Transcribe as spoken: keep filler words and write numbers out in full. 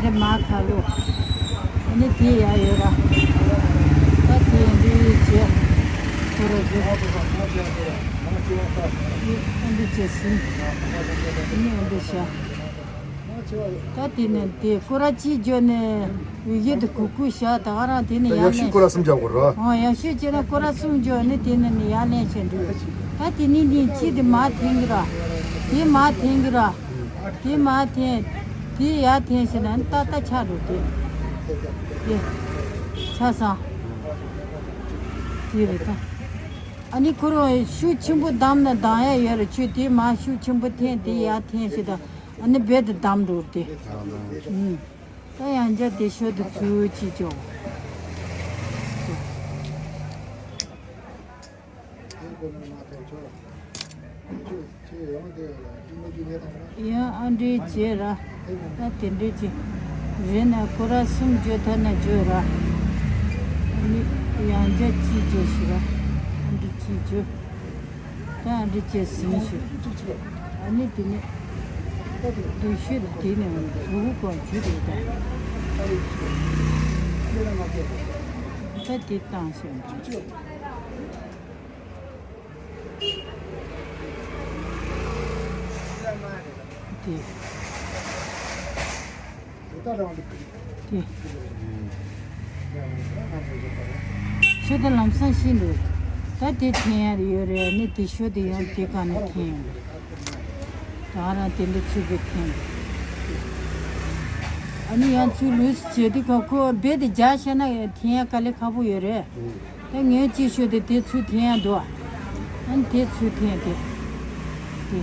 འདི་མ་ཁ་ལོ། ཨ་ནི་དེ་ཡ་ཡོད་ར། ད་དེ་འདི་བྱས། ཁོ་ར་བྱས། ཨ་འདི་བྱས་ཟིན། ཨ་ནི་ཨ་འདི་བྱ། ད་དེ་ནས་དེ་སྐོར་ར་གཅིག་བརྗོད་ནས་ཡུལ་ཡུལ་དུ་གུ་གུ་བྱ། ད་ག་རང་དེ་ནས་ད་ཡག་ཡར་ཤོས་ལེན། སྐོར་ར་གསུམ་རྒྱག་དགོས་ར། ཨོ་ཡག་ཤོས་བྱས་ན་སྐོར་ར་གསུམ་བརྗོད་ནས་དེ་ནས་ནི་ཡར་ལེན་བྱས་འགྲོ། ད་དེ་ནི་ནི་གཅིག་དེ་མར་འཐེན་གི་ར། དེ་མར་འཐེན་གི་ར། དེ་མར་འཐེན། དེ་ཡར་འཐེན་ཟེར་ན་ནི་ཏག་ཏག་ཆགས་འགྲོ་དེ། དེ། ཆགས་སོང་། དེ་རེད་ད། ཨ་ནི་ཁོ་རང་ཤུགས་ཆེན་པོ་བསྡམས་ན་བསྡམ་ཡ་ཡོད་རེད། ཁྱོད་དེ་མར་ཤུགས་ཆེན་པོ་འཐེན། དེ་ཡར་འཐེན་ཞེས་དང་། ཨ་ནི་རྦད་དེ་བསྡམས་འགྲོ་དེ། ཨུམ། ད་ཡང་བསྐྱར་དེ་ཤོ་དེ་ཚུར་ཅིག་འཇོག་ཡང་ཨ་འདྲའི་བྱས་ར། ད་དེ་འདྲའི་ཅིག་རེད་ན་སྐོར་ར་གསུམ་བརྗོད་ཐ་ན་བརྗོད་ར། ཨ་ནི་ཡང་བསྐྱར་ཅིག་བརྗོད་ཤིག་ར། ཨ་འདྲའི་ཅིག་བརྗོད། ད་ཨ་འདྲའི་བྱས་ཟིན་ཤིག་ཨ་ནི་དེ་ནས་སྡུག་ཤོས་དེ་ནས་གཟུགས་པོ་གང་བྱུས་རེད་ད། ད་དེ་བཏང་ཤོག་དེ། དེ། ཤོ་དེ་ལམ་སང་ཤི་འདུག་ད་དེ་འཐེན་ཡ་ཡོད་རེད། ནི་དེ་ཤོ་དེ་ཡང་དེ་ག་ནས་འཐེན་ཡོད་རེད། ད་རང་དེ་འདྲ་ཚུགས་པའི་འཐེན་འདུག་ཨ་ནི་ཡང་ཚུར་ལུས་བྱེད་དུས་ག་ཁོ་རྦད་དེ་རྒྱག་ཤེས་ན་འཐེན་ཡ་དཀའ་ལས་ཁག་པོ་ཡོད་རེད། ད་ངས་ཅིག་ཤོད་དེ་དེ་ཚུར་འཐེན་ཡ་འདུག་ཨ་ནི་དེ་ཚུར་འཐེན་དེ། དེ།